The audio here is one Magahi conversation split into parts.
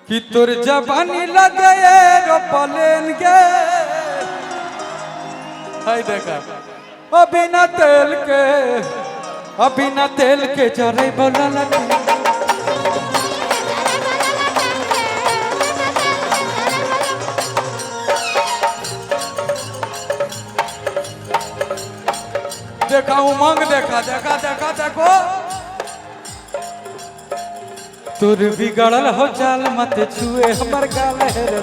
कि तोर जवानी लगे रोपलेन गे। हाय देखा, अभी ना तेल के, अभी ना तेल के जरे बोला लगे। देखा उमंग, देखा देखा देखा देखो। तुर बिगड़ल हो चाल मत छुए हमर गाल है रे।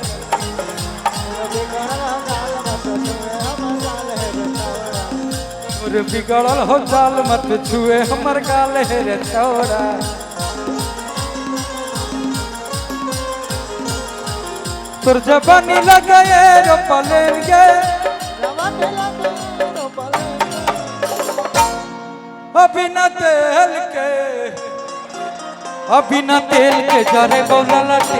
तुर बिगड़ल हो चाल मत छुए हमर गाल है रे छौड़ा। तुर जवानी लगे रो पलेन गे, अभी ना तेल के, अभी ना तेल के जरे बोला लटे।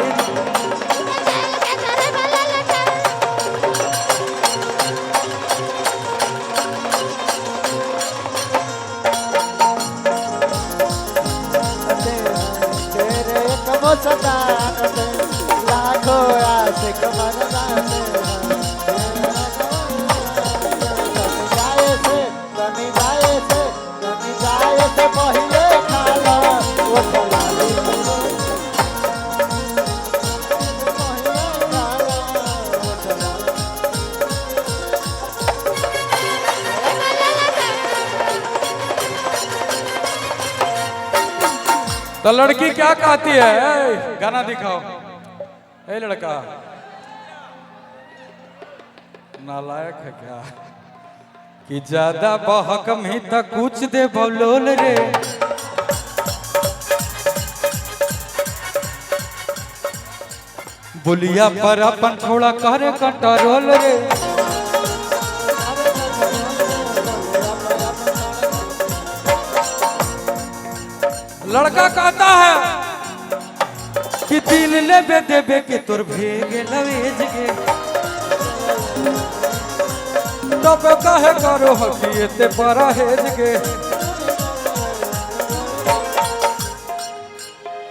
तेरे एक मुस्कान पे लाखों आशिक मर जाते हैं। जाए से तनी जाए से तनी जाए से पहिले खाला वो लाली, पहिले खाला वो लाली। तो लड़की क्या कहती है? ए, गाना दिखाओ। ए लड़का नालायक है क्या कि ज्यादा बहकम ही तो कुछ दे बलोल रे। बुलिया पर अपन थोड़ा करे कंट्रोल रे। लड़का कहता है कि दिल लेबे देबे के तोर भेगे लवेज गे, तब काहे करो हकी एते परहेज गे।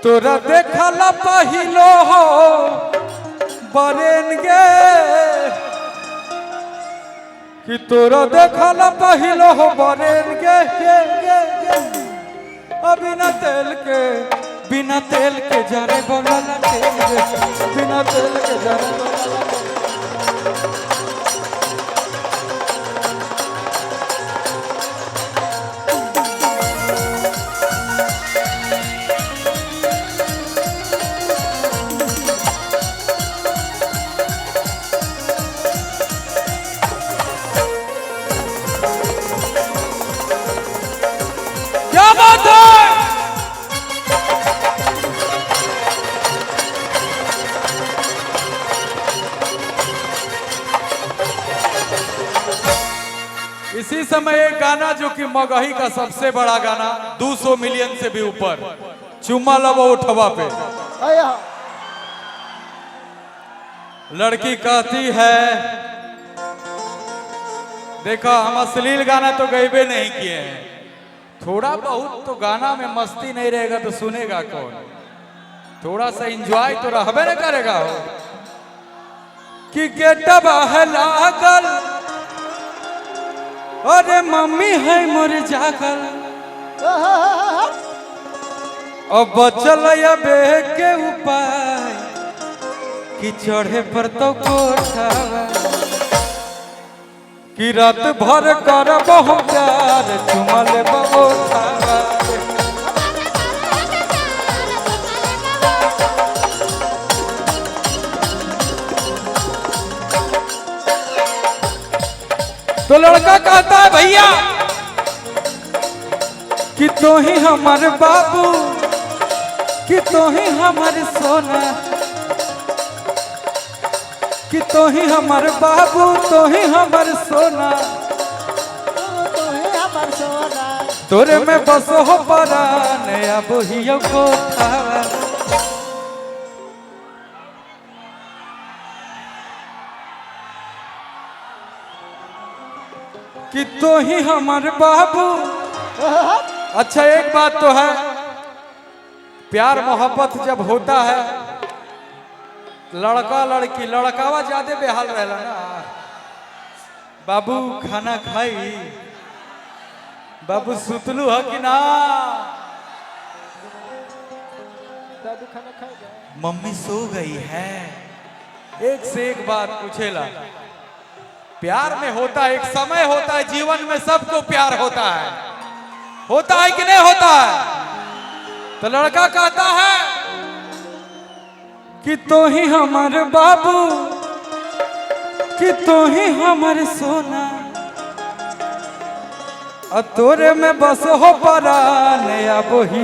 तोरा देखला पहिलो हो बरेन गे, कि तोरा देखला पहिलो हो बरेन गे गे गे गे। अभी ना तेल के, बिना तेल के जरे बोला तेल गे, बिना तेल के जरे बोला तेल। क्या बात है? इसी समय एक गाना जो कि मगही का सबसे बड़ा गाना, 200 मिलियन से भी ऊपर, चुम्मा लबो उठवा पे। अया लड़की कहती है, देखो हम अश्लील गाना तो गईबे नहीं किए हैं, थोड़ा बहुत तो गाना में मस्ती नहीं रहेगा तो सुनेगा कौन? थोड़ा सा एंजॉय तो रहबे न करेगा हो। कि गेटवा है लागल, अरे मम्मी है मोर जागल, अब बचल अबे के उपाय कि चढ़े पर तो कोठावा, कि रात भर कर बहु प्यार चुमल बबोठावा। तो लड़का कहता है भैया कि तो ही हमारे बाबू, कि तो ही हमारे सोना, कि तो ही हमारे बाबू, तो ही हमारे सोना, तू ही हमर सोना। तोरे में बस हो परान अब ही कोठावा। कि तो ही हमारे बाबू। अच्छा एक बात तो है, प्यार मोहब्बत जब होता है लड़का लड़की लड़कावा ज्यादा बेहाल रहला ना। बाबू खाना खाई, बाबू सुतलू है कि ना, दादू खाना खाए गए। मम्मी सो गई है। एक से एक बात पूछेला। प्यार में होता है, एक समय होता है जीवन में सबको प्यार होता है, होता है कि नहीं होता है? तो लड़का कहता है कि तो ही हमार बाबू, कि तो ही हमार सोना, आ तोरे में बस हो परान अब ही,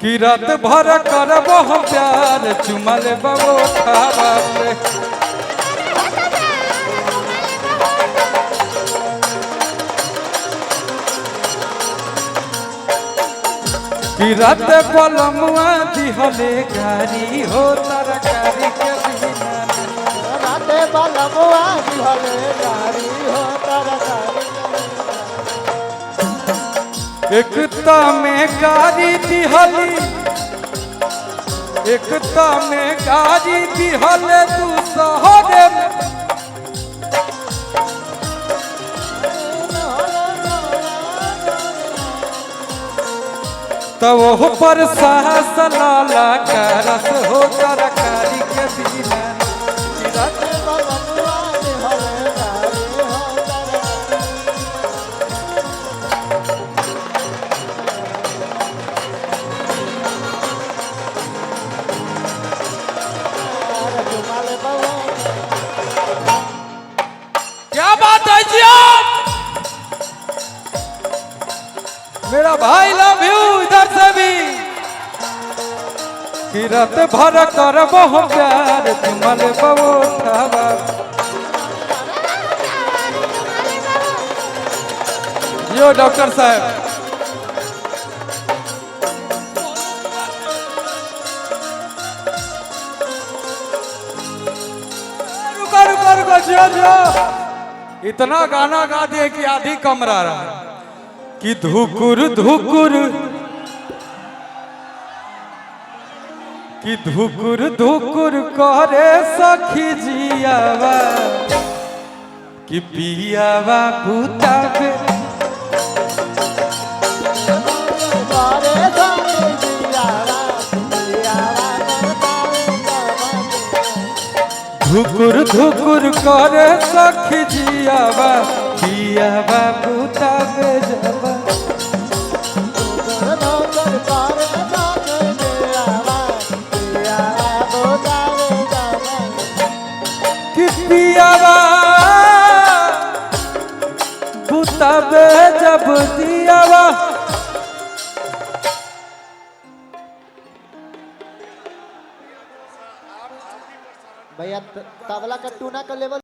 कि रात भर करबो हम प्यार चुमा ले बबो खावा पे। कि रात पलमुआ दिहले गारी हो तरकारी के बिना। राते बलमुआ दिहले गारी हो तरकारी के बिना। एकता में गारी दिहली, एकता में गारी दिहले तू सहरे में। तो वो पर साहस लाला का रस हो तरकारी के बिना। राते बलमुआ दिहले गारी हो तरकारी। चुमा ले बबो। क्या बात है जी आप, मेरा भाई लव you इधर से भी। किरत भर करबो हम प्यार तुमल बबो थावा। यो डॉक्टर साहब, रुको रुको रुको, जियो जियो। इतना गाना गा दिए कि आधी कमरा रहा कि धुकुर धुकुर, कि धुकुर धुकुर करे सखी जियावा, कि पियावा भूतावे। करे सखी जियावा, जियावा बतावे जवानी। धुकुर धुकुर करे सखी जियावा, पियावा भूतावे जवा। धुकुर करे सखी जियावा, जियावा बतावे जवानी। कि पियावा बुतावे जब दियावा। भैया तबला का टूना का लेवल।